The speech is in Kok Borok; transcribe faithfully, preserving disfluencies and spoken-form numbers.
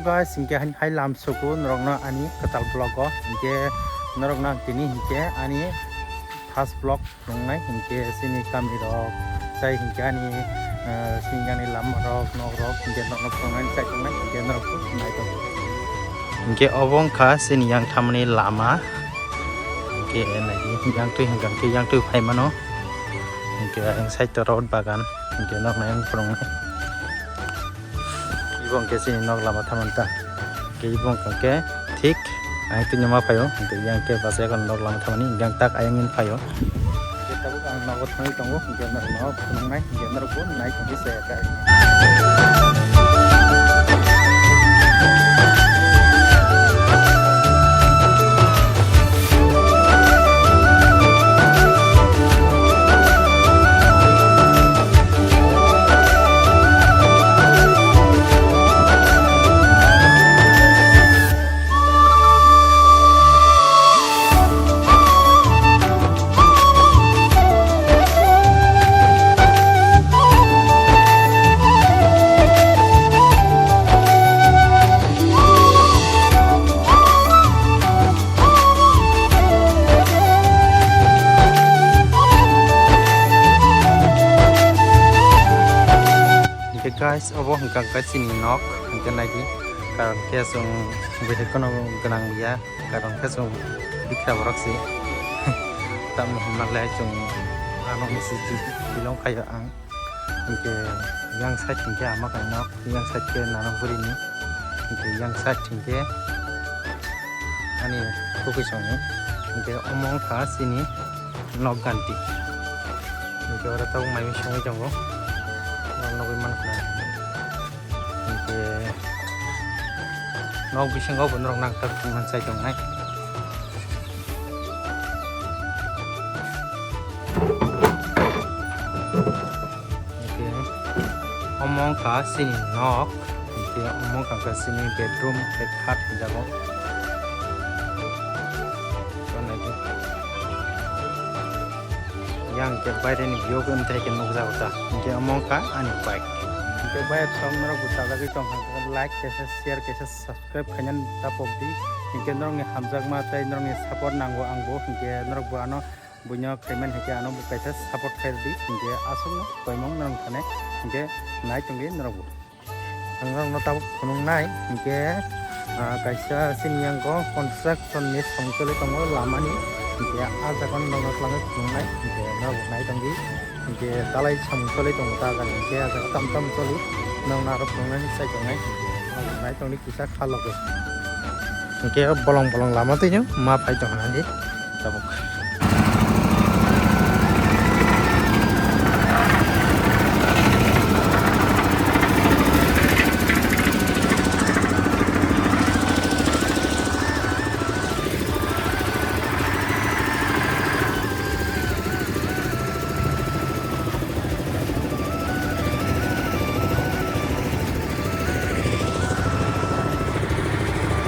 Guys, hinkhe hai, hai lam suku norokno ani kwtal vlog o, hinkhe norokno ang tini hinkhe ani first vlog phunuknai, hinkhe chini kami rok chai hinkhe ani, eh, sini ani lama rok, nok rok, hinkhe norokno phunuknai chai tongnai, hinkhe norok nai tongo. Hinkhe obo wngkha chini yang thamani lama, hinkhe naidi yang twi hinkhe yang twi phai mano, hinkhe ayang side o rot bagan, hinkhe norokno ayang phunuknai. Ibo hwnkhe chini nok lama thamani ta. Hwnkhe ibo hwnkhe thik ayang twi ma phaio. Hwnkhe yang khe bachai nok lama thamani yang tak ayang in phaio. Hwnkhe tabuk ang nogo thangwi tongo. Hwnkhe norokno phunuknai. Hwnkhe norokbo nai tongwi se. Hingke guys, obo hingka hingka chini nok, hingke naidi, karon khe chwng bwrwi kheno gwnang ya, karon khe chwng bikha borok se. Tamo hwnma le chwng ano misi belong khaio ang. Hingke yang side hingke ama kainok, yang side ke nana burini, hingke yang side hingke ani kukui songo, hingke omo wngkha chini nok ganti. Hingke oro tabuk mai mui songwi tongo, nok nogwi mankha. Hingke nok bisingo bo norok nang tak tongmani chai tongnai. Hingke omo wngkha chini nok, hingke omo wngkha khe chini bedroom tei khat hinjago. Yang ke baire ni view ke mithai ke nukjago ta. Hingke omo wngkha ani bike. Hingke bike song norok bo chajagwi tongkha, like kaisa, share kaisa, subscribe khainani tapok di. Hingke norokni hamjakma tei norokni support nango ang bo. Hingke norok bo ano buino khaimani hingke ano bo kaisa support khairdi. Hingke aswkno koimung norok thane hingke nai tongdi norok bo. Ang norokno tabuk phunuknai hingke, ah, kaisa chini yang o construction ni song choli tongo lamani. Hingke ah jaga o norokno twlangwi phunuknai hingke norok bo nai tongdi. Hingke dalai samung choli tongo ta jaga, hingke ah jaga tam tam choli norokno aro phunuknani chai tongnai. Hingke norok bo nai tongdi kisa kha loge. Hingke bolong bolong lama twi ma phai tongkha nadi tabuk.